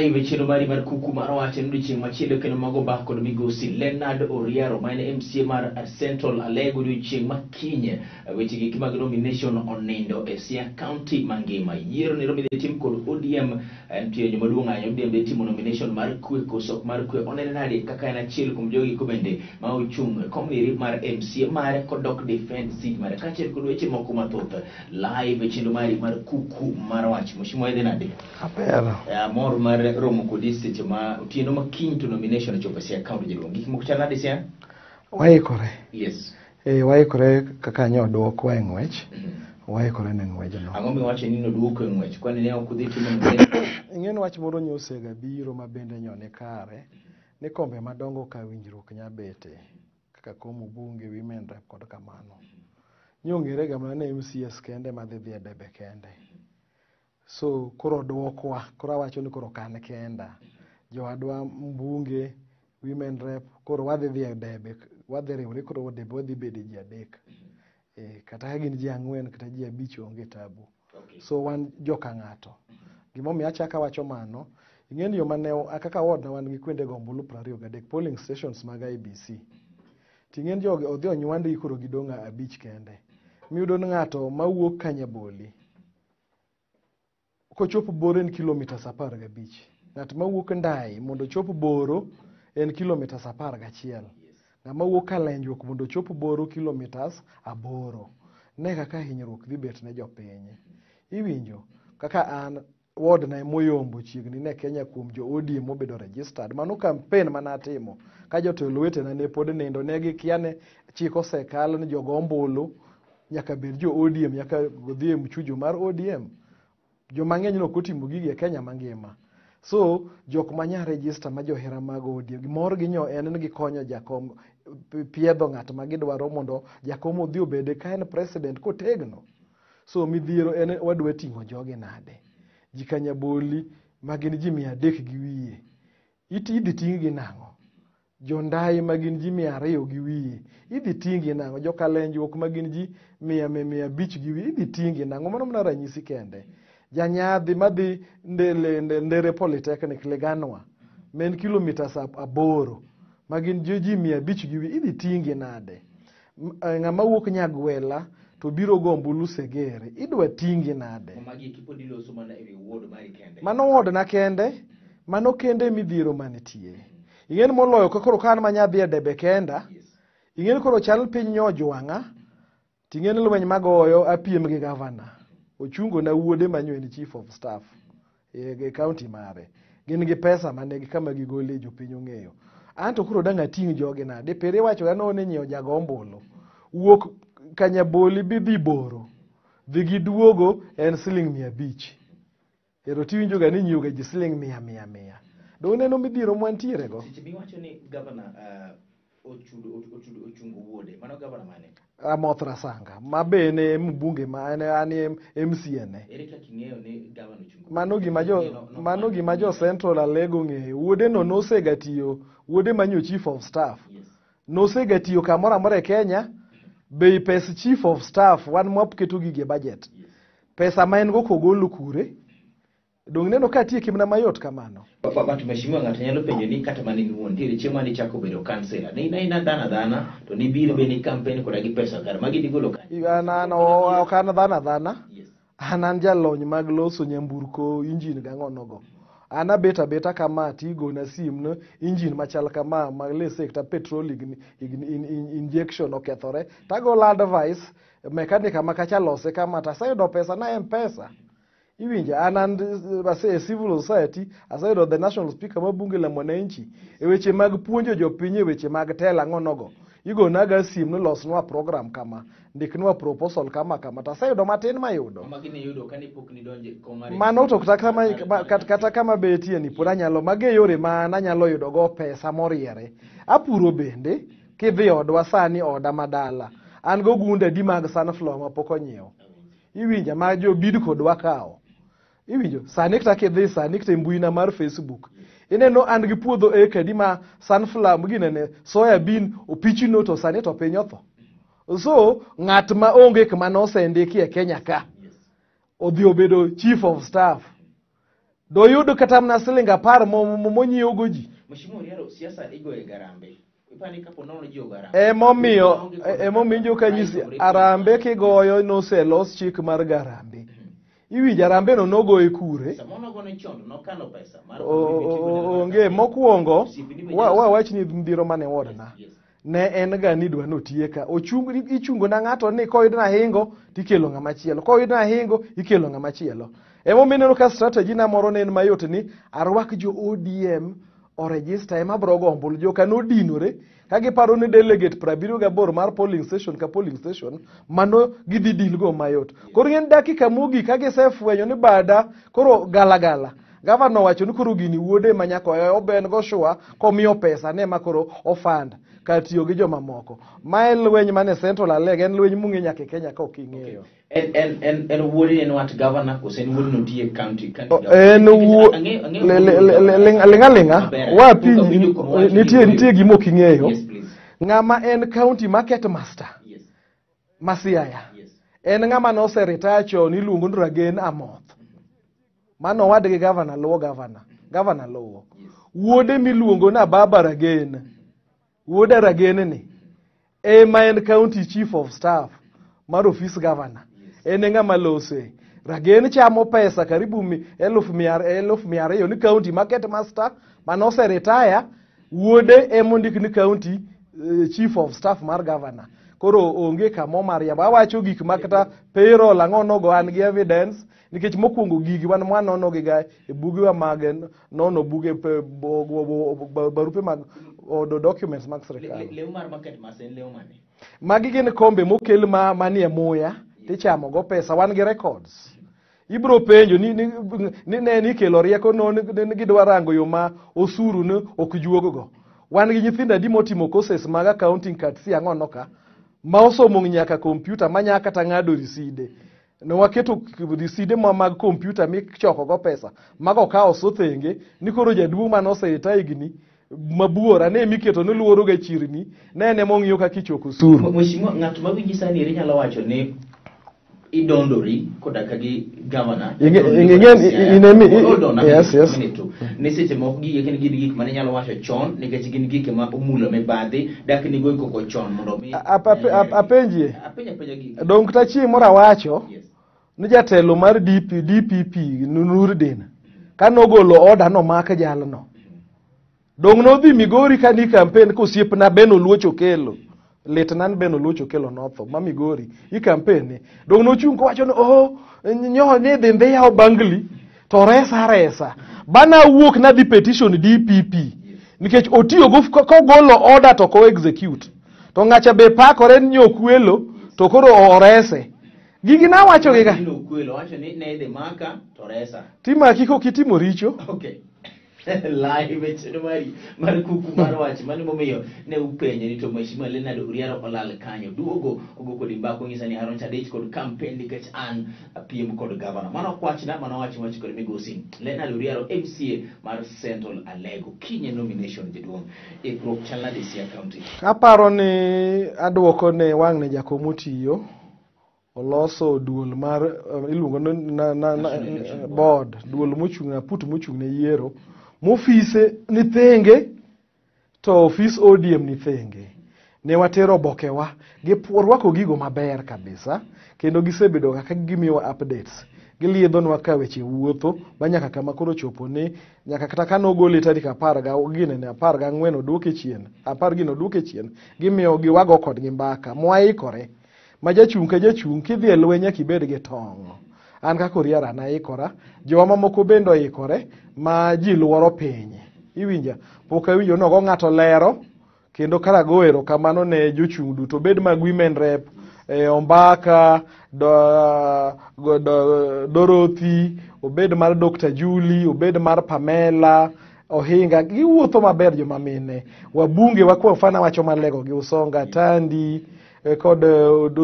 Live chenro mari mar kuku mar wach en odiochieng' machielo kendo mago bak kod migosi Leonard Oriaro ma en MCA mar Central Alego odiochieng' ma kiny weche gi mag nomination onindo e Siaya County mangima. Yiero ni romi dhi tim kod ODM en penjo maduong' ahinya. ODM dhi timo nomination mar kwe koso ok mar kwe. Onene nade kaka en achiel kuom jogi ko bende ma ochung' e kom niri mar MCA mare kodok defend seat mare kaachiel kod weche moko mathoth. Live chenro mari mar kuku mar wach. Mheshimiwa idhi nade? Aber. Amor mar romo kodi seche ma otieno ma kiny to nomination ochopo e Siaya County jaduong'. Gik moko chal nade Siaya? Waikore. Yes. Waikore kaka nyo odwokwa e ng'wech. Waikore ne ng'wejno. Ang'o miwacho ni noduoko e ng'wech? Kwani ne ok udhi timo nomination? Ing'e ni wach moro nyosega biro ma bende nyo ni kare ni kombe madongo ka winjruok nya bete kaka kom ubunge, women rep kod kamano. Nyong'ere ga mana ni MCAs kende madhi dhi e debe kende. So koro odwokwa, koro awacho ni koro ok an kenda. Jowadwa mbunge, women rep, koro wadhi dhi e debe, wadhi riwre koro debe wadhi bede ji adek. Kata ka gin ji ang'wen kata ji abich onge tabu. Okay. So wan joka ng'ato. Gimomiyo achako awacho mano, ing'e ni yo mane kaka ward na wan gi kuonde go ombulu 23 polling stations mag IEBC. Ting'e ni jogi odhi onywandgi koro gidong' abich kende. Miyudo ni ng'ato mawuok Kanyaboli kochopo Boro en kilomitas 15. Ng'at mawuok Ndai mondo ochop Boro en kilomitas 11. Ng'ama wuok Kalenjwok mondo ochop Boro kilomitas 8. Ne kaka hinyruok dhi bet ne jopiny. Iwinjo kaka an ward na emoyombo chiegni ne Kenya kuom jo ODM mobedo registered. Mano campaign mane atimo ka jotelo wetena ne pod nindo, ne gikia ni chik osekal ni jogo ombulu nyaka bed jo ODM, nyaka dhi e mchujo mar ODM. Joma ng'eny no ok otimo gigi e Kenya mangima. So jok manya register ma johera mag ODM, morgi nyo en ni gikonyo jakom piedho ng'at ma gidwaro mondo jakom odhi obede ka en president kotegno. So midhiero en wadwa ting'o jogi nade? Ji Kanyaboli ma gin ji 300 gi wiye, idhi ting' gi nang'o? Jo Ndai ma gin ji 200 gi wiye, idhi ting' gi nang'o? Jo Kalenjwok ma gin ji 500 gi wiye, idhi ting' gi nang'o? Mano mana ranyisi kende. Janyadhi madhi Ndere Polytechnic Liganwa, ma en kilomitas 8 ma gin ji 500 gi wiye, idhi ting' gi nade? Ng'ama wuok Nyagwela to biro go ombulu Segere, idwa ting' gi nade? Magi eki pod iloso mana ewi ward mari kende. Mano ward na kende, mano kende midhiero manitie. Ing'e ni moloyo ka koro ka an manya dhi e debe kenda, ing'e ni koro chal piny nyo ojwang'a, ting'e ni lweny magoyo apiem gi gavana. Ochungo na wuode manyo en chief of staff e county mare. Gin gi pesa mane gi kama gigole jopiny ong'eyo. Anto koro dang' ating' jogi nade? Pere iwacho ga ni nyiewo jago ombulu. Wuok Kanyaboli bidhi Boro. Dhi gi duogo en siling 500. Ero tiwinjo ga ni nyiewo ga ji siling mia mia mia. Dong neno midhiero mwantiere go. Seche miwacho ni gavana ochungo wuode, mano gavana mane? Amoth Rasanga, ma be ne mbunge ma en an MCA ne. Ere kaka ing'eyo ni gavana ochungo? Mano gima jo Central Alego ng'eyo. Wuode no nosega tiyo, wuode manyo chief of staff. Nosega tiyo kamoro amora e Kenya. Bei pes chief of staff wan mwaketo gigi e budget. Pesa ma en go kogolo kure? Dong neno ka tieke mana mayot kamano. But mheshimiwa, ng'ato nyalo penjo ni kata mana in wuon, nitiere chieng' mane ichako bedo kansela. Ne in aina dhano adhana, to nibiro be ni campaign koda gi pesa kare. Magi digolo kanye? An ok an dhano adhana. An an jalony mag loso nyamburko, engine gang'ono go. An abet abeta kama tigona sim no engine machal kama ma lese kata petrol injection okethore. Tagolo advice mechanic ma kacha lose kama to aseyudo pesa na M-Pesa. Iwinjo an an ase e civil society aseyudo the national speaker ma bunge la mwananchi e weche mag puonjo jopiny e weche mag telo ang'onogo. Igonaga sim ni losnwa program kama, ndiknwa proposal kama kama to aseyudo matin mayudo. Magi niyudo kane pok nidonjo e kom mar Mano to kata kama, kata kama betie ni pod anyalo mago e yore ma an anyalo yudo go pesa moriere. Apuro bende kidhi odwa sani oda madala an go gunde adi mag sunflower mapok onyiew. Iwinja ma jo Bidco dwa kawo. Iwinjo sani kata kidhi sani kata e mbuina mar Facebook ineno an gi puodho eka adi ma sunflower ginene soya bean opichino to sani to piny otho. So ng'at ma onge kuma nosendiki e Kenya ka odhi obedo chief of staff. Doyud kata mana siling 10 monyiewogo ji. Mheshimiwa Oriaro, siasa igoye garambe. Ipani kapo nono ji ogarambe. Emomiyo emomiyo kanyisi arambe kigoyo noselos chik mar garambe. Iwinjo arambe no nogoye kure? Samoro nogone chon nokano pesa mar Onge mokwongo wawach ni ndiro mane wodna. Ne en ga ni dwa notieka. Ochung ichungo na ng'ato ni koyud na hingo tikelo ng'ama chielo. Koyud na hingo ikelo ng'ama chielo. Emomiyo ineno ka strategy na moro ne en mayot ni arwak jo ODM oregister ema bro go ombulu. Joka nodinore ka giparo ni delegate 78 mar polling station ka polling station mano gidhi deal go mayot. Koro ng'en dakika mogik ka gisefwenyo ni bada koro galagala. Gavana owacho ni koro gini wuode ma nyaka oben go sure komiyo pesa ne ma koro ofund kar tiyo gi jomamoko. Ma en lweny mane Central Alego, en lweny mong'e nyaka e Kenya ka ok ing'eyo. En wuode en wat governor koso en wuode notiye county En wuo ling' aling'a wa piny nitie gima ok ing'eyo. Ng'ama en county market master ma Siaya en ng'ama nose retire chon iluongo ni Ragen Amoth. Mano owadgi gavana luwo gavana. Gavana luwo. Wuode miluongo ni Ababa Ragen. Wuode Ragen ni ema en county chief of staff mar ofis gavana. En e ng'ama lose. Ragen chamo pesa karibu 200,000 ni county market master manose retire. Wuode emondik ni county chief of staff mar gavana. Koro onge kamo mar yabo. Awacho gik ma kata payroll ang'o nogo an gi evidence nikech mokwongo gigi wan mwanono gi ga e bugewa mag nono buge barupe mag documents mag sirikal. Lew mar market master en lew mane? Magi gin kombe mokel manie muya tichamo go pesa wan gi records. Ibro penjo ni ne ni kelo rieko no ni gidwa rango yo ma osuru ne ok juog go. Wan gi nyithindo adi motimo courses mag accounting kat si ang'o no ka ma osomo nyaka kompyuta ma nyaka kata ng'ado riside. Ne waketo riside ma mag kompyuta michoko go pesa mago kawo sothenge ni koro jaduong' mane oserita higni mabuora ne miketo ni luoro ga chirni ne en ema ong'iyo kaka ichoko osuru. Mheshimiwa, ng'at ma winji sani eri nyalo wacho ni idondori koda ka gi governor. Yes, yes. Ni seche moko gigi gin gik mane nyalo wacho chon nikech gin gik ma omulo mibadhi dak ni goyo koko chon mondo mi Apenjie. Apenja gigi. Dong kata chieng' moro awacho ni jatelo mar DPP Nurdin kanogolo order nomak jalno. Dong nodhi Migori ka ni campaign kosiepna Ben Oluoch Okello. Litnan Ben Oluoch Okello notho ma Migori i campaign ni. Dong nochung' kowacho ni oh nyo ni dhi ndhi yawo bangli to resa resa. Bana wuok nadhi petition DPP nikech otiyo go kogolo order to ko execute. To ng'acha be pakore ni okwelo to koro orese. Gigi nawacho gi ga. Okwelo wacho ni ne idhi maka to resa. Timaki kok itimo richo. Okay. Live e chenro mari mar kuku mar wach mano momiyo ne upenjo ni to Mheshimiwa Leonard Oriaro olal kanyo duogo ogo kodi mbaka onyisa ni Aaron Chadich kod campaign nikech an apiem kod gavana. Mano ok wachna, mano wach wach kod migosi Leonard Oriaro MCA mar Central Alego. Kinye nomination jaduong' ikruok chal nade Siaya County? Aparo ni aduoko ne wang' ne jakom otiyo oloso duol mar iluongo ni board duol mochung' aput mochung' ne yiero mofise ni thenge to ofis ODM ni thenge. Ne watero obokewa girwako gigo maber kabisa kendo gisebedo kaka gimiyowa updates. Giliedhonwa ka weche wuotho ma nyaka kama koro chopo ni nyaka kata ka nogole tarik 14 oduoke chien 10 gino oduoke chien gimiyo giwago kodgi mbaka mwaikore ma jachung' ka jachung' kidhi e lweny nyaka ibed gi tong'. An kaka Oriaro an aikora, jowa mamoko bende oikore ma ji luoro piny. Iwinja? Pok awinjo nogo ng'ato lero kendo karago erokamano ne jochung' duto bed mag women rep, Ombaka, Dorothy, obed mar Dr. Julie, obed mar Pamela, Ohinga, giwuotho maber joma mine. Wabunge wa kwa mfano wacho malego gi Usonga, Tandi kod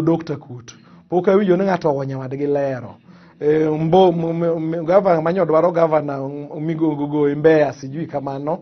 Dr. Kut. Pok awinjo ni ng'ato ogo nyawadgi lero. Gavana manyo dwaro gavana migogo Mbeya sijui kamano.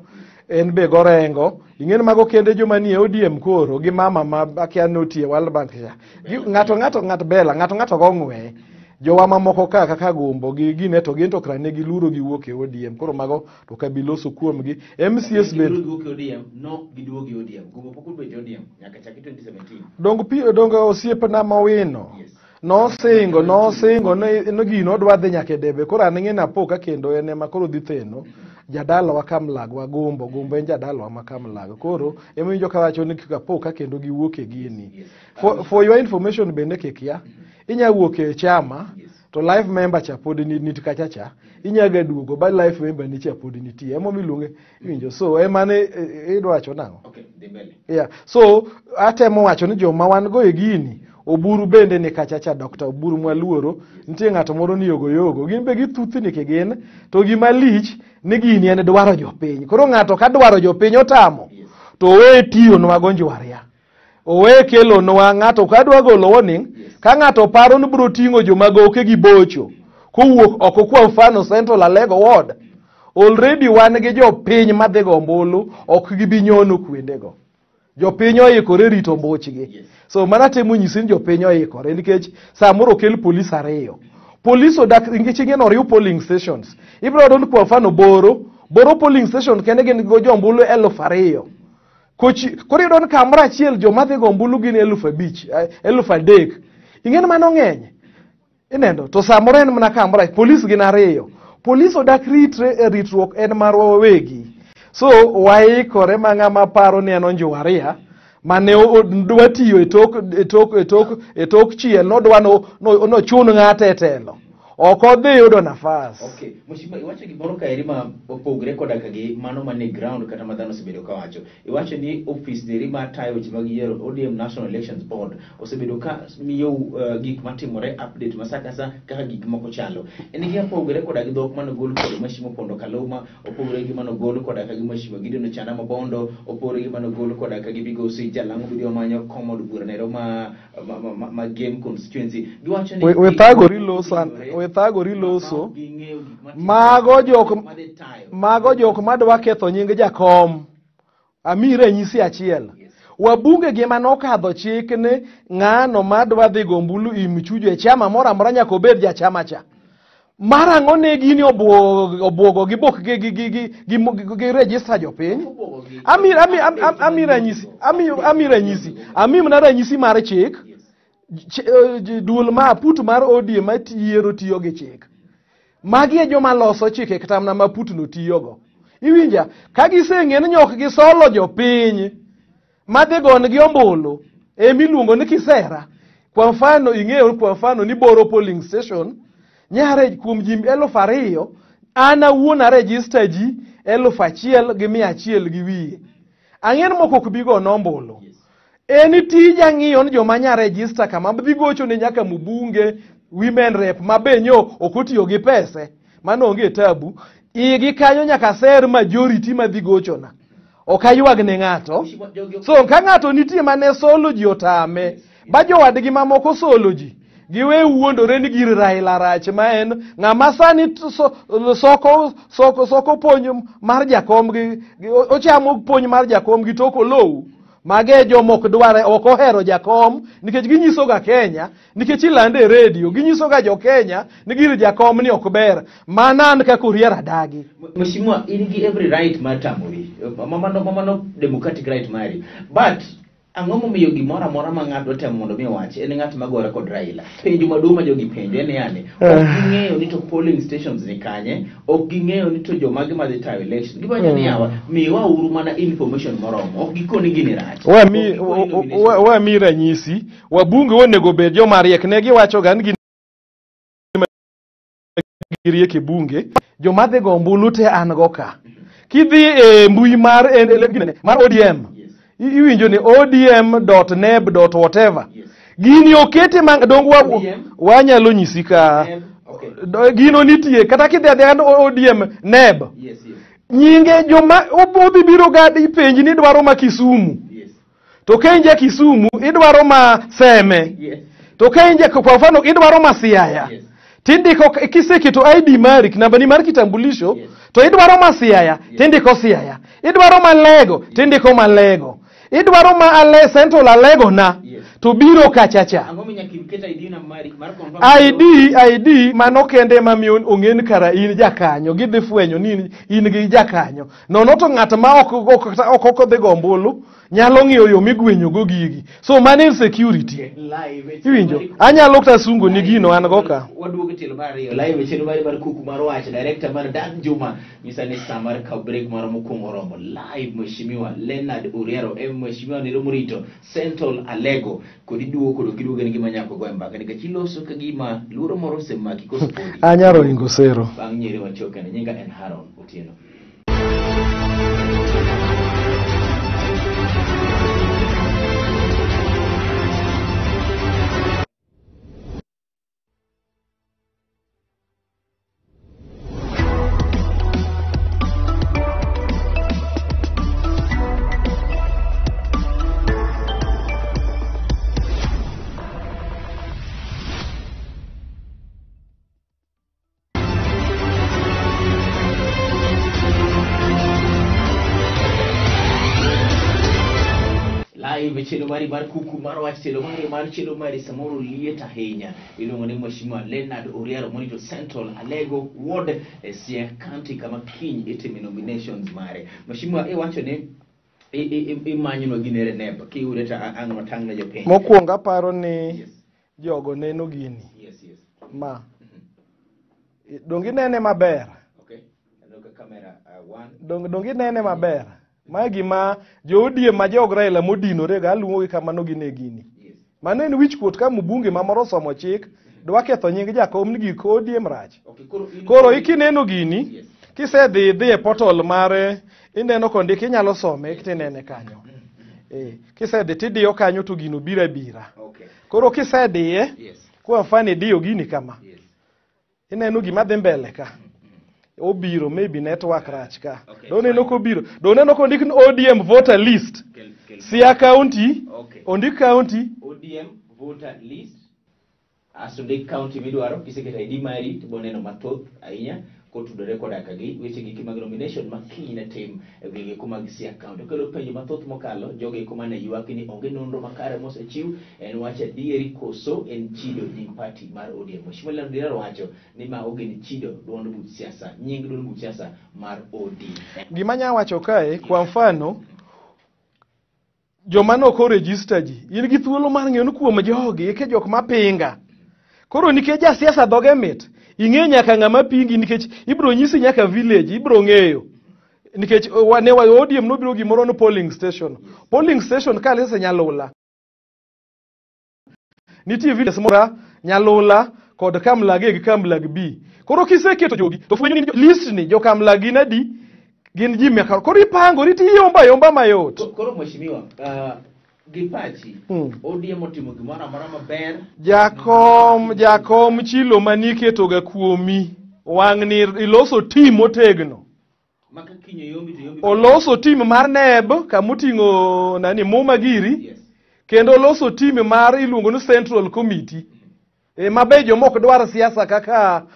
En be gorengo. Ing'eni mago kende joma nie ODM koro gi mama ma akia notie World Bank cha. Ng'ato ng'ato ng'at bela, ng'ato ng'ato go ng'we. Jowa mamoko ka kaka Gumbo gi gine to gin to kra ne giluro giwuok e ODM. Koro mago to kabiloso kuomgi. MCS bende giwuok e ODM, no giduogo e ODM. Gumbo pok obet e ODM nyaka chaki 2017. Dong pi dong osiepna mawino. Yes. Nosingo ni gino odwa dhi nyaka e debe. Koro an ing'e napo ka kendo en ema koro dhi theno. Jadalawa Kamlag Gumbo, Gumbo en jadalawa ma Kamlag. Koro ema kawacho ni kapo ka kendo giwuok e gini. Yes. For your information bende kikia, inya wuok e chama Yes. to life member cha pod ni kacha cha. Inya ga duogo ba life member ni cha pod nitie. Ema miluonge iwinjo. So ema ne idwa wacho nang'o? Okay, dhi mbele. Yeah. So atemo wacho ni joma wan go e gini Oburu bende ni kacha cha Dr. Oburu Mwaluoro nitie ng'ato moro ni yogo yogo gin be githuthni ke gin to gima lich ni gini en dwaro jopiny koro ng'ato ka dwaro jopiny otamo Yes. to owe tiyonwa go njwaria owe kelonwa ng'ato ka dwa golo warning Yes. ka ng'ato paro ni biro ting'o joma goke gi bocho kowuok oko kwa mfano Central Alego Ward already wan gi jopiny madhi go ombulu ok gibi nyono kuondego jopiny oikore rito mbuchgi Yes. so mana temo nyisi ni jopiny oikore nikech samoro okel polis ariyo polis odak nikech ing'e ni oriw polling stations ibiro yudo ni kwa mfano Boro polling station kende gin go jombulu 2000 Kochi koro iyudo ni kamoro achiel joma dhi go ombulu gin 5000 3,000 ing'e ni mano ng'eny inendo to samoro en mana kamoro polis gin ariyo polis odak ritre e ritruok en marwa wawegi so waikore ma ng'ama paro ni en onjwaria mane dwa tiyo e tok e tok e tok e tok chiel nodwa nochun ng'ato e telo ok odhi yudo nafas. Okay, Mheshimiwa, iwacho gimoro kaeri ma opogore koda ka gi mano manie ground kata ma dhano osebedo kawacho. Iwacho ni ofis neri ma tayo weche mag yiero ODM National Elections Board osebedo ka miyo gik matimore update ma sa ka sa kaka gik moko chalo. En gima opogore koda gi dhok manogol kod Mheshimiwa Opondo Kaluma, opogore gi manogol koda ka gi Mheshimiwa Gideon Ochanda Mabondo, opogore gi manogol koda ka gi Migosi Jalang'o Bidi Omanyo kom od bura nero ma Gem constituency. Giwacho ni We loso we thagori loso ging'eyo gik matimore, mago jok madhi tayo. Mago jok madwa ketho nying jakom amiyi ranyisi achiel. Yes. Wabunge gi manokadho chik ni ng'ano madwa dhi go ombulu imchujo e chama moro amora nyaka obed jachama cha mar ang'o ne gini obuogo gi bok gi register jopiny. Obuogogi. Ami ranyisi ami ranyisi ami mana ranyisi mar chik. Yes. Duol ma aput mar ODM ma yiero tiyo gi chik magi e joma loso chike kata mana ma putno tiyogo iwinja ka giseng'e ni ok gisolo jopiny madhi gonegi ombulu emiluongo ni kisera. Kwa mfano ing'eyo kwa mfano ni Boro polling station nyare kuom ji 2000 an awuon aregister ji 1100 gi wiye ang'e ni moko ok bi gono ombulu. Yes. En tija ng'iyo ni joma nya register kama dhi gocho ne nyaka mbunge women rep ma be nyo ok otiyo gi pese mano onge tabu igi kanyo nyaka ser majority madhi gochona ok aywag ne ng'ato. Mheshimiwa, jogi So ka ng'ato nitie mane solo ji otame ba jowadgi mamoko solo ji giwe wuondore ni gir Raila rach ma en ng'ama sani soko puonj mar jakom gi ochamo puonj mar jakom gi tok olou mage joma ok dware ok ohero jakom nikech ginyiso ga Kenya nikech ilande e redio ginyiso ga jo Kenya ni gir jakom ni ok ber mana an kaka Oriera dagi. Mheshimiwa, in gi every right mar tamori. Mano democratic right mari. But ang'o momiyo gimoro amora ma ng'ato temo mondo mi owach en ng'at magore kod Raila? Penjo maduong' ma jogi penjo en yani, ok ging'eyo ni to polling stations ni kanye, ok ging'eyo ni to jomage madhi tayo election. Giwacho ni yawa, miwa uru mana information moromo, ok gikoni gini rach. We mi Ok gikoni nomination. We mi ranyisi wabunge onego bed joma riek ne giwacho ga ni gin giriek e bunge joma dhi go ombulu te an go ka kidhi e mbui mar mar ODM. Yes. Iwinjo ni odm.neb. Whatever. Yes. Gini okete ma dong wa, ODM? Wanyalo nyisi ka Neb, okay. Gino nitie kata kidhi adhiya ODM neb Yes. nyinge joma odhi biro ga ipenji ni idwaro ma Kisumu to ka in ja Kisumu idwaro ma Seme to ka in ja kwa mfano idwaro ma Siaya tindiko kiseketo ID mari nambani mar kitambulisho to idwaro ma Siaya tindiko Siaya idwaro ma Lego tindiko ma Lego idwaro ma ale Central Alego na. Yes. To biro kachacha. Ang'o minyaka iket ID na mari mar confirm? ID mano kende ema miyo ong'e ni kara in jakanyo. Gidhi fwenyo ni in gi jakanyo. Nono to ng'at ma ok odhi go ombulu nyalo ng'iyo yo migwenyo go gigi. So mano en security. Live. Iwinjo? Anyalo kata sungo ni gino an go ka. Waduogo e tielo mar ariyo. Live e chenro mari mar kuku mar wach. Director mar Dan Juma nyisa ni saa mar kawo break mar mokwongo oromo. Live Mheshimiwa Leonard Uriero, Mheshimiwa Nero Murito, Central Alego kod iduogo kod ok iduogo en gima nyaka go e mbaka nikech iloso ka gima luoro moro osemaki koso podi. Anyalo ringo sero. Bang' nyeri wachokene. Nyinga en Haron Otieno. Live chenro mari mar kuku mar wach tielo mari mar chenro mari samoro liet ahinya. Iluongo ni Mheshimiwa Leonard Oriaro morito Central Alego Ward e Siaya County kama kiny itime nominations mare. Mheshimiwa, iwacho ni imanyo gini e NEB kiyude to ang' watang' ne jopiny. Mokwongo aparo ni jogo neno gini. Yes, yes. Ma. Donge inene maber? Okay. Aneno ka camera one. Donge inene maber? Ma gima jo ODM ma jog Raila modinore ga aluongo gi kamano gine gini. Yes. Mano en wich kuot ka mbunge ma moro osomo chik dwa ketho nying jakom ni gik ODM rach. Okay, koro in Koro ikineno gini, Yes. kisedhi idhi e portal mare, ineno kondiki inyalo some tinene kanyo. Kisedhi tidiyo kanyo to gino biro abira. Okay. Koro kisediye, Yes. kwa mfano idiyo gini kama. Yes. Ineno gima dhi mbele ka. Obiro maybe network rach ka. Okay. Doneno kobiro. Doneno kondik ni ODM voter list. Kel. Siaya County. Okay. Ondik county. ODM voter list. Asto ndik county midwaro, kiseketo ID mari to boneno mathoth ahinya kotudore koda ka gi weche giki mag nomination ma kiny ne tim e gwenge eko mag Siaya County. Okelo penjo mathoth mokalo, jogo eko mane ywak ni onge nonro makare mosechiw, en wach adieri koso en chido nying party mar ODM. Mheshimiwa Leonard Oriaro wacho ni ma ok en chido duond buch siasa, nying duond buch siasa mar ODM. Gima anya wacho kae, kwa mfano, joma ne ok oregister ji, in gi thuolo mar ng'eyo ni kuom jogi, eke jok mapinga. Koro nikech jasiasa dhoge mit, ing'eyo nyaka ng'ama pingi nikech ibiro nyisi nyaka village, ibiro ng'eyo. Nikech ne wa ODM nobiro gimoro ni polling station. Polling station ka lese Nyalula. Nitie village moro Nyalula kod Kamlag A gi Kamlag B. Koro kiseketo jogi, to fwenyo ni list ni jo Kamlag gin adi, gin ji mia. Koro ipangori to iyomba yomba mayot. Koro mheshimiwa, gi pachi, ODM otimo gimoro amora maber. Jakom chilo maniketoga kuomi, wang' ni iloso team motegno. Maka kinyo yombi to yombi. Oloso team mar NEB kamoting'o nani Muma giri. Yes. Kendo oloso team mar iluongo ni Central Committee. Ma be joma ok dwar siasa kaka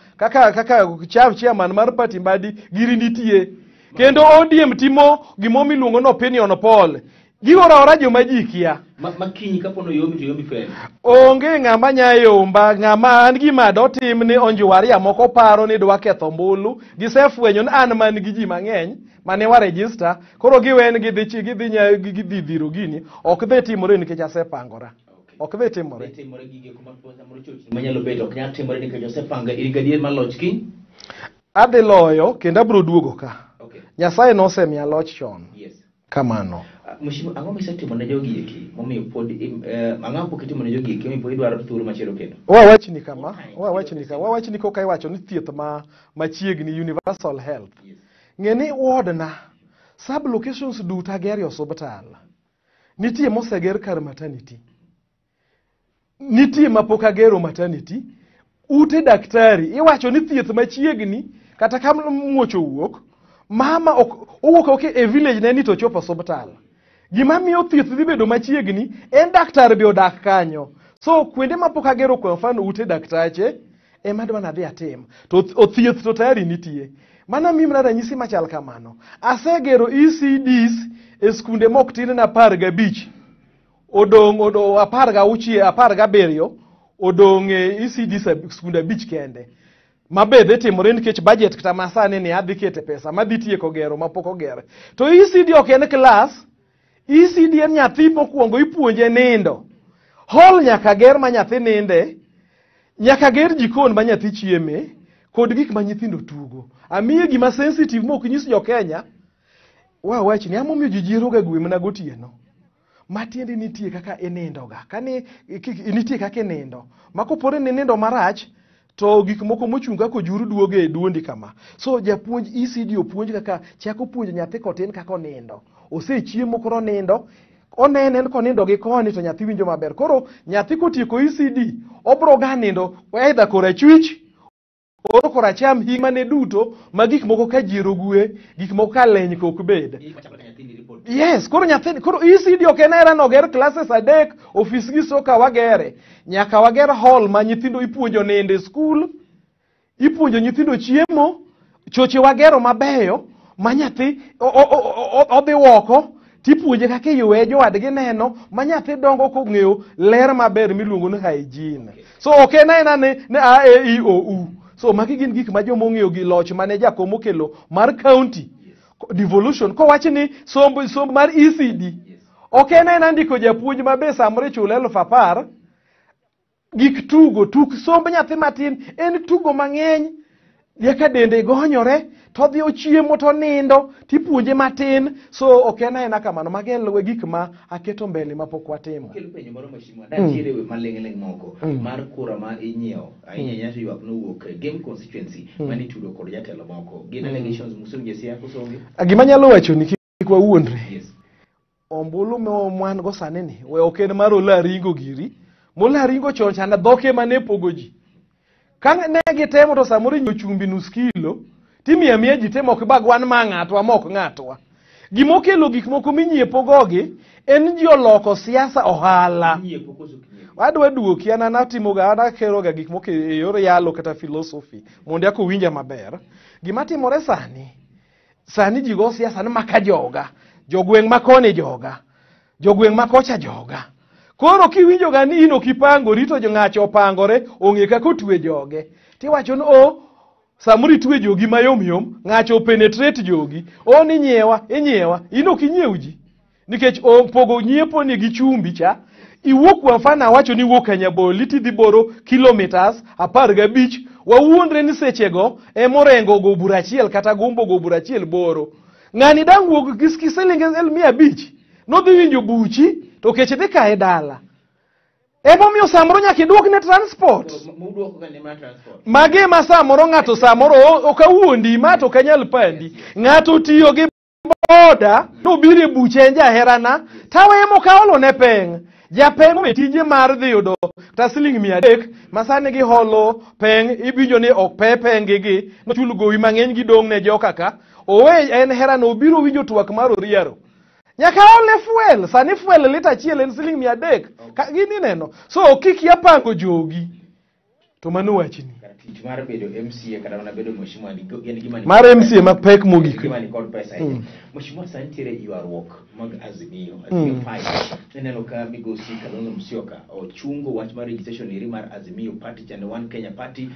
chairman mar party Mbadi giri nitie. Kendo ODM timo gimo miluongo ni opinion poll. Gioro aora joma ji kia. Ma kiny kapono yombi to yombi fair. Onge ng'ama nya yomba, ng'ama an gima dotim ni onjuaria moko paro ni dwa ketho ombulu. Gisefwenyo ni an man gi ji mang'eny mane wa register, koro giwen gidhi gidhi nya gidhi dhiro gini, ok dhi timore nikech asepangora. Ok dhi timore. Dhi timore gige kuma samoro chochni manyalo bedo ok nyal timore nikech osepanga. In gadier mar loch kiny? Adhi loyo kendo abiro duogo ka. Okay. Nyasaye nosemiya loch chon. Yes. Kamano. Mheshimiwa, ang'o misetimo ne jogi eki momiyo pod ang'o pok itimo ne jogi eki momiyo pod idwaro thuolo machielo kendo? Wawachni kama, wawachni koka iwacho ni thieth ma machiegni universal health. Yes. Ng'e ni ward na sub locations duto agero e osiptal. Nitie moseger kar maternity. Nitie mapok agero maternity. Ute daktari iwacho ni thieth machiegni kata ka muoch owuok, mama ok owuok ok e village ne ni to chopo osiptal. Gima miyo thieth dhi bedo machiegni en daktari be odak kanyo. So kuonde mapok agero kwa mfano ute daktache ema adwa nadhi atim. To thieth to tayari nitie. Mano miyo mana ranyisi machal kamano. Asegero ECDs e skunde mok tin na 15. odong' 16 17 odong' e ECD skunde 5 kende. Mabe dhi timore nikech budget kata masani ni adhi kete pesa madhi tieko gero mapok oger. To ECD ok en class. ECD en nyathi mokwongo ipuonje nindo. Hall nyaka ger ma nyathi ninde, nyaka ger jikon ma nyathi chieme, kod gik ma nyithindo tugo. Amiye gima sensitive mok nyis jo Kenya. Wawach ni amomiyo ji jieroga gwe mana gotieno. Matiende nitie kaka inindoga. Kani nitie kaka inindo. Ma kopore ni nindo marach, to gik moko mochung' kaka ojuru duogo e duondi kama. So japuonj ECD opuonj kaka chako puonjo nyathi kotin kaka onindo. Osechiemo koro onindo, onene en konindo gi koni to nyathi winjo maber. Koro nyathi kotieko ECD, obro ga nindo either korachwich or koracham himane duto ma gik moko ka jiero gwe, gik moko ka leny kok bed. Yes, koro nyathi koro ECD ok en era noger classes 3, ofis gi soka wagere. Nyaka wager hall ma nyithindo ipuonjo nindo e skul, ipuonjo nyithindo chiemo, choche wagero mabeyo ma nyathi odhi woko tipuonje kaka iywe jowadgi neno ma nyathi dongo kong'eyo ler maber miluongo ni hygiene. So ok en aena ni A E I O U. So magi gin gik ma joma ong'eyo gi loch mane jakom okelo mar county devolution kowacho ni somb mar ECD ok en aena ndiko japuonj ma be samoro ichule 10,000. Gik tugo tuk somb nyathi matin en tugo mang'eny nyaka dende gonyore to dhi ochiemo to nindo tipuonje matin. So ok en aena kamano. Magi en gik ma aketo mbele mapok watimo. Kelo penjo moro mheshimiwa, nitiere we maling'ling' moko mar kura ma inyiewo ahinya ahinya to ywak nowuok Game constituency mane itudo kod jatelo moko. Gin allegations musewinjo e siasa koso onge? Gima anyalo wacho ni kik wawuondre. Yes. Ombulu ma wan go sani ni we ok en mar Olaringo giri. Molaringo chon chanda dhoke mane pogo ji. Ka ne gitemo to samoro inyiewo chumbi nus kilo, timiyo amiya ji te mok ibag wan ma ng'atwa mok ng'atwa. Gimokelo gik moko minyiepo gogi en ji oloko siasa ohala. Inyiepo koso ok inyiepo? Adwa duoki an atimoga an akeroga gik moko e yor yalo kata philosophy mondo eka owinja maber. Gima timore sani, sani ji go siasa ni maka joga, jogweng' ma koni joga, jogweng' ma kocha joga. Koro kiwinjo ga ni in ok ipangori to ng'acho opangore ong'e kaka otwe joge. Tiwacho ni o samoro itwe jogi mayom yom, ng'acho penetrate jogi. O ni nyiewa, inyiewa, in ok inyiew ji. Nikech pogo nyiepo ni gi chumbi cha, iwuok kwa mfano awacho ni iwuok Kanyaboli tidhi boro kilometers 15, wawuondre ni sechego emorengo go bura achiel kata gumbo go bura achiel boro. Ng'ani dang' wuok gi siling 500, nodhi winjo buchi to kech dhi kaye dala. Emomiyo samoro nyaka iduokne transport. Muduoko ga ne mar transport. Magi ema samoro ng'ato samoro ok awuondi ma to ok anyal pandi. Ng'ato tiyo gi boda nobiro e buche en jaherana taweye mokaolo ne peng'. Japeng' owe tije mar dhi yudo kata siling 300 ma sani giholo peng' iwinjo ni ok pe peng' gi nochul gowi mang'eny gidong' ne joka ka. Owe en herana obiro winjo twak mar Oriero. Nyaka olne fuel, sani fuel lita achiel en siling 300. Ka gini neno. So kik yapango jogi. To mano wachni. Tich mar bedo MCA kata mana bedo mheshimiwa en gima ni Mar MCA mapek mogik. Gima ni kod pesa ahinya. Mheshimiwa, sani nitiere ywaruok mag Azimio, Azimio 5. Ineno ka migosi Kalonzo Musyoka ochungo wach mar registration eri mar Azimio Party chande One Kenya Party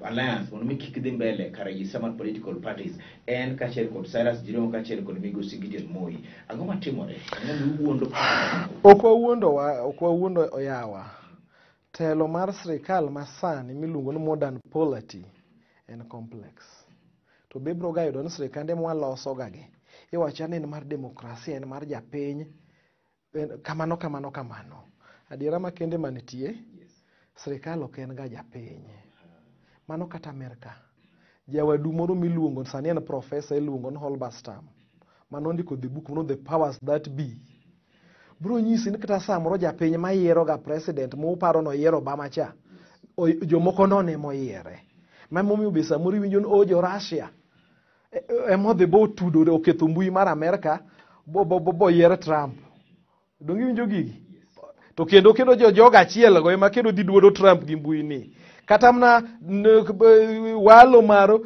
Alliance mondo mi kik dhi mbele ka register mar political parties. En kaachiel kod Cyrus Jirongo kaachiel kod migosi Gideon Moi. Ang'o matimore? Ang'o miwuondo? Ok wawuondo wa, ok wawuondo oyawa. Telo mar sirikal masani miluongo ni modern polity en complex. To be ibiro ga yudo ni sirikande mwaloso ga gi iwacho ni en mar demokrasia, en mar japiny, en kamano kamano kamano. Adiera makende manitie, sirikal ok en ga japiny. Mano kata Amerka. Jawadu moro miluongo sani en professor iluongo ni Halberstam manondiko the book moro The Powers That Be. Bro nyisi ni kata samoro japiny mayiero ga president muparo noyiero Obama cha, jomoko none moyiere. Mamomiyo be samoro iwinjo ni o jo Russia emodhi bo tudore oketho mbui mar Amerka bo yier Trump. Donge iwinjo gigi? To kendo kendo jo joga achiel go ema kendo dhi duodo Trump gi mbui ni. Kata mana walo mar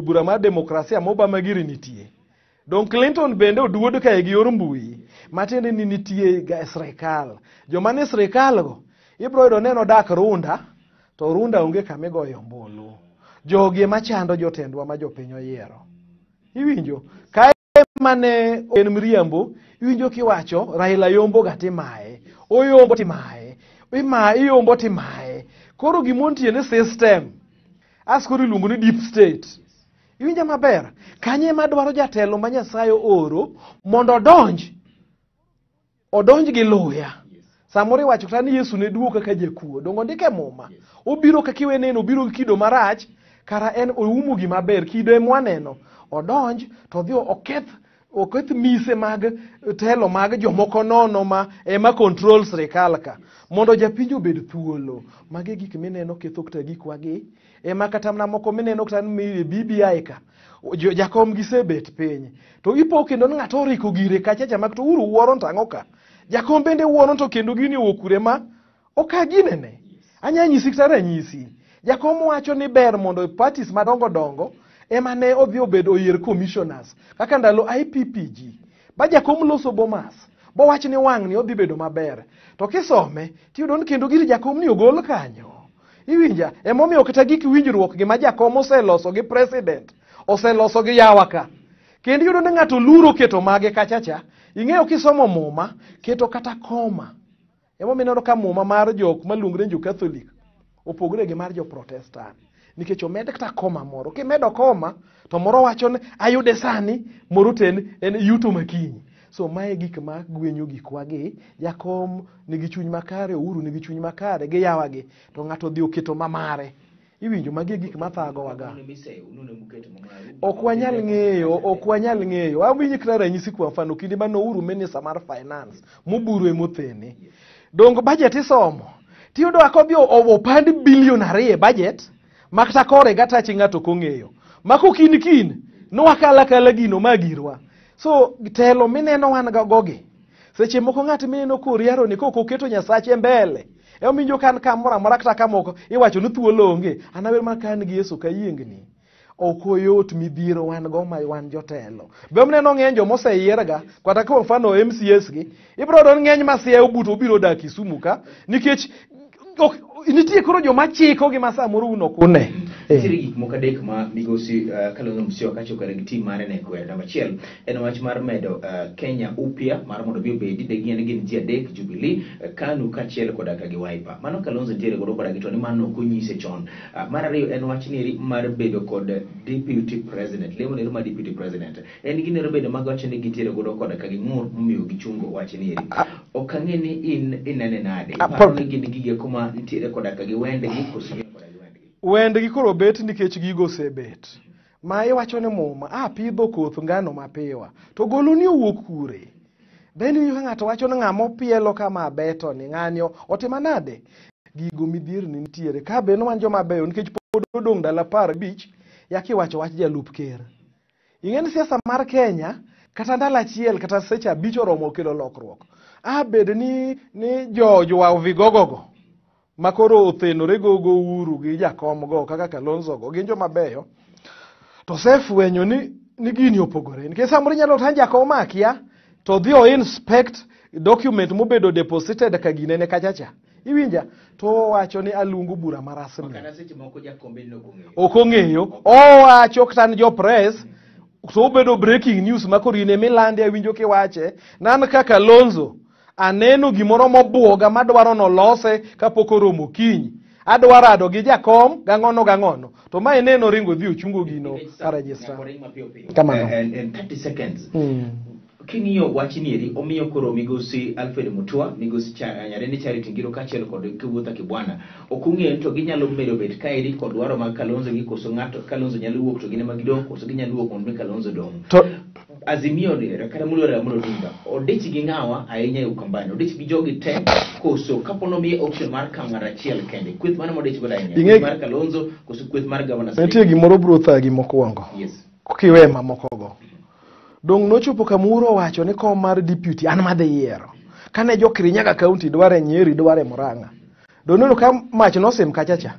bura mar demokrasia ma Obama giri nitie. Dong Clinton bende oduod kae gi yor mbui. Matiende ni nitie ga e sirikal. Joma nie sirikal go ibro yudo ni en odak Runda to Runda onge kama igoye ombulu. Jogi ema chando jotendwa ma jopiny oyiero. Iwinjo? Kae mane en mriambo, iwinjo kiwacho Raila yombo ga timaye. Oyombo timaye. Imaye, iyombo timaye. Koro gima nitie ni system. As koro iluongo ni deep state. Iwinja maber? Kanye ema dwaro jatelo ma Nyasaye ooro mondo odonj. Odonj gi luya. Samoro iwacho kata ni Yesu ne duogo kaka jakuo. Donge ondike e muma? Obiro kaka iwe neno, obiro gi kido marach, kara en oumo gima ber, kido ema waneno. Odonj to odhi oketh mise mag telo mag jomoko nono ma ema control sirikal ka. Mondo japiny obed thuolo. Magi e gik mineno ketho kata gikwa gi. Ema kata mana moko mineno kata ni BBI ka. Jakom gisebet piny. To ipo kendo ni ng'ato oriko gire kacha cha mak to uru wuoro tang'o ka. Jakom bende wuoro to kendo gini owuok kure ma ok ginene. Anya nyisi kata ranyisi. Jakom wacho ni ber mondo parties madongo dongo ema ne odhi obedo oyier commissioners kaka ndalo IPPG. Ba jakom loso Bomas. Bowach ni wang' ni odhi bedo maber. To kisome tiyudo ni kendo gir jakom ni ogol kanyo. Iwinja? Emomiyo kata gik winjruok gi ma jakom oseloso gi president oseloso gi yawa ka. Kendo iyudo ni ng'ato luro keto mage kacha cha. Ing'eyo kisomo muma, keto kata koma. Emomiyo ineno ka muma mar jok maluongre ni jo Catholic opogore gi mar jo Protestant. Nikech omed kata koma moro. Kimedo koma, to moro wacho ni ayude sani, moro to en yuto makinyi. So mae gik ma gwenyo gikwa gi. Jakom nigi chuny makare, Uhuru nigi chuny makare, gi yawa gi. To ng'ato odhi oketo mamare. Iwinjo magi e gik mathagowa ga. Ok wanyal ng'eyo, ok wanyal ng'eyo. Awinji kata ranyisi kwa mfano kinde mane Uhuru minister mar finance moburo e mothene. Dongo budget isomo. Tiyudo ka odhi opand bilion 2 e budget ma kata kore gatachi ng'ato ok ong'eyo. Ma kokin kin nwakala kala gino ma girwa. So telo mineno wan ga gogi. Seche moko ng'at mineno koriaro ni kok oketo Nyasache mbele. Emomiyo kan kamoro amora kata kamoko iwacho ni thuolo onge. An awer mana ka an gi Yesu kayiengni. Ok oyot midhiero wan go ma wan jotelo. Be mineno ng'eny joma oseyierga kata kwa mfano MCAs gi ibiro yudo ni ng'eny ma Siaya obuto obiro dak Kisumu ka nikech ok nitie koro joma chiko gi ma samoro un ok une. Nitiere gik moko adek ma migosi Kalonzo Musyoka kaachiel gi team mare ne kwero. Namba achiel en wach mar medo Kenya upya mar mondo mi obedi de gin gin ji adek Jubilee, KANU kaachiel koda ka gi Wiper. Mano Kalonzo nitiere godo koda gi to ni mano ok onyise chon. Mar ariyo en wach nieri mar bedo kod deputy president. Lemo nero mar deputy president. En ginero bedo mag wacho ni gintiere godo koda ka ging'ur momiyo gichungo wach nieri. Ok ang'e ni in inene nade. Iparo ni gin gige kuma nitiere koda ka gi wendgi koso gin koda gi wendgi. Wendgi koro bet nikech gigo osebet. Ma iwacho ni muma, a pidho koth ngano mapiwa. To golo ni owuok kure? Then iwinjo ka ng'ato wacho ni ng'ama opielo kama abeto ni ng'ani otima nade? Gigo midhierni nitiere. Ka be wan joma beyo nikech pod odong' ndalo 15 yaka iwacho wach jalup ker. Ing'e ni siasa mar Kenya kata ndalo achiel kata seche 5 oromo kelo lokruok. A bed ni jo jwa vigogo go ma koro othenore go go Uhuru gi jakom go kaka Kalonzo go gin joma beyo. To osefwenyo ni gini opogore. Nikech samoro inyalo tan jakom akia to dhi o inspect document mobedo deposited ka ginene kacha cha. Iwinja? To owacho ni aluongo bura ma rasmi. Kata seche moko jakombe ni ok ong'eyo. Ok ong'eyo. Owacho kata ni jo press to obedo breaking news ma koro in emilande awinjo kiwache. Nan kaka Kalonzo aneno gimoro mobuoga madwaro nolose kapok oromo kiny. Adwa rado gi jakom gang'ono gang'ono. To ma ineno ringo dhi ochungo gino ka register. Kamano. En 30 seconds. King'iyo wach nieri omiyo koro migosi Alfred Mutua, migosi Nyarende Charity Ngiro kaachiel kod Kivutha Kibwana ok ong'eyo ni to ginyalo medo bet kaeri kod dwaro mag Kalonzo gi koso ng'ato Kalonzo nyalo wuok to gin ema gidong' koso ginyalo wuok mondo mi Kalonzo dong'. To Azimio ni kata moluor Raila Amolo Odinga odich gi ng'awa ahinya e Ukambani odich gi jogi te koso kapo nomiye option mar kawo ng'ato achiel kende kweth mane modich godo ahinya kweth mar Kalonzo koso kweth mar Governor nitie gimoro biro thagi mokwongo. Yes. Kiwe mamoko go. Dong' nochopo kama Uhuru owacho ni kom mar deputy an madhi yiero. Kane jo Kirinyaga County dware Nyeri dware Murang'a. Dong' neno ka mach nosim kacha cha.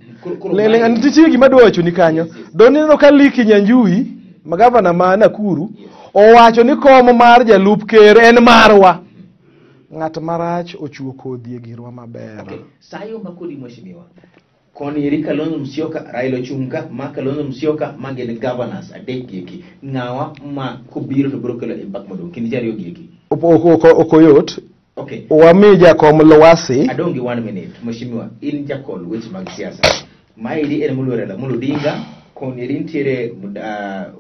Lele nitie gima adwa wacho ni kanyo. Dong' neno ka Lee Kinyanjui ma gavana ma Nakuru Owacho ni kom mar jalup ker en marwa. Ng'at marach ochuo kodhi e girwa maber. Okay. Sayo makodi mheshimiwa. Koni eri Kalonzo Musyoka, Raila ochung' ka, ma Kalonzo Musyoka, ma gin governors adek gieki. Ng'awa ma kobiro to biro kelo impact maduong' kind ji ariyo gieki. Ok oyot. Okay. Wami jakom Lowasi. Adong' gi 1 minute. Mheshimiwa, in jakol weche mag siasa. Maeri en moluor Raila Amolo Odinga, koni eri nitiere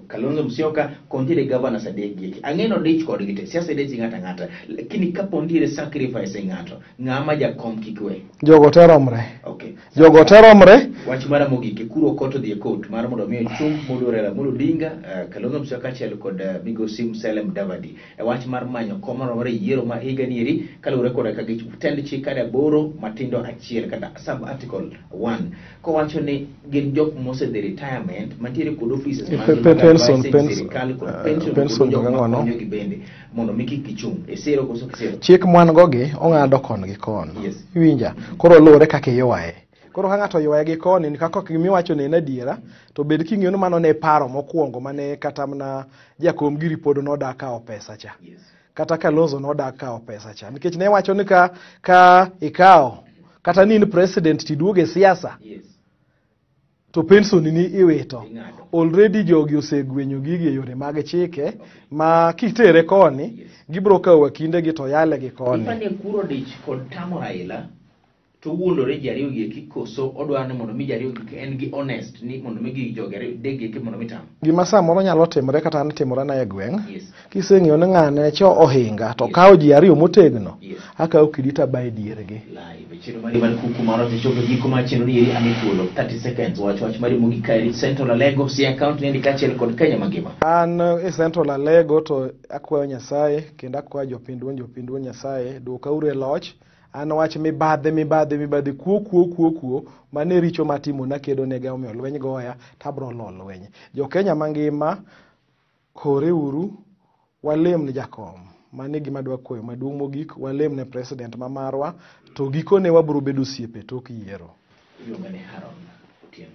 Kalonzo Musyoka, koni nitiere governors adek gieki. Ang'e ni odich kodgi te, siasa idich gi ng'ato ang'ata. Lakini kapo nitiere sacrifice e ng'ato, ng'ama jakom kik we. Jogo te romre. Okay. Jogo te romre. Wach mara mogik, Ekuru Okot odhi e court mar mondo mi ochung moluor Raila Amolo Odinga, Kalonzo Musyoka kaachiel kod migosi Musalia Mudavadi e wach mar manyo kom maromore e yiero ma higa ni eri kaluwore koda ka tend chik kar 8 matindo 1 kata sub article 1 kowacho ni gin jok mosedhi retirement mantiere kod offices mag advising sirikal kod pension pension kod jok kod ang'ono. makonyogi bende mondo mi kik gichung' e sero koso kisero. Chik mwan go gi ong'ado kon gi kon. Yes. Iwinja? Koro luwore kaka iywaye. Koro ka ng'ato oywaye gi koni ni kaka gimiwacho ne en adiera, to bed king'eyo ni mano ne paro mokwongo mane kata mana jakom giri pod nodak kawo pesa cha. Yes. Kata Kalonzo nodak kawo pesa cha. Nikech ne wacho ni ka ikawo kata ni in president tiduogo e siasa. Yes. To pension ni iwito. Ing'ado. Already jogi osegwenyo gigi e yore mag chike ma kitere koni Yes. gibiro kawo wakinde gi to yale gi koni. Ipani Ekuru odich kod tamo Raila to wuondore ji ariyo gi eki koso odwaro ni mondo mi ji ariyo gi en gi honest ni mondo mi gi jogi ariyo dek gi eki mondo mi tam. Gima samoro nyalo timore kata an timore na e gweng'. Yes. Kiseng'eyo ni ng'ane cho ohinga to Yes. kawo ji ariyo motegno. Yes. Akawo kidi to abayo e diergi. Live chenro mari mar kuku mar osechopo giko mar chenro ni eri ami thuolo 30 seconds wach wach mari mogik ka eri Central Alego Siaya County nendi kaachiel kod Kenya mangima. An e Central Alego to akwayo Nyasaye kendo akwayo jopiny duong' jopiny duong' Nyasaye duokauru e loch. An wach mibadhi mibadhi mibadhi kuo kuo kuo kuo mane richo matimo nakedo nega omiyo lweny goya to abro lo lweny. Jo Kenya mangima horeuru walem ne jakom. Mano e gima adwa kwayo maduong' mogik walem ne president ma marwa to gikone wabiro bedo osiepe tok yiero. Iluonga ni Haron Otieno.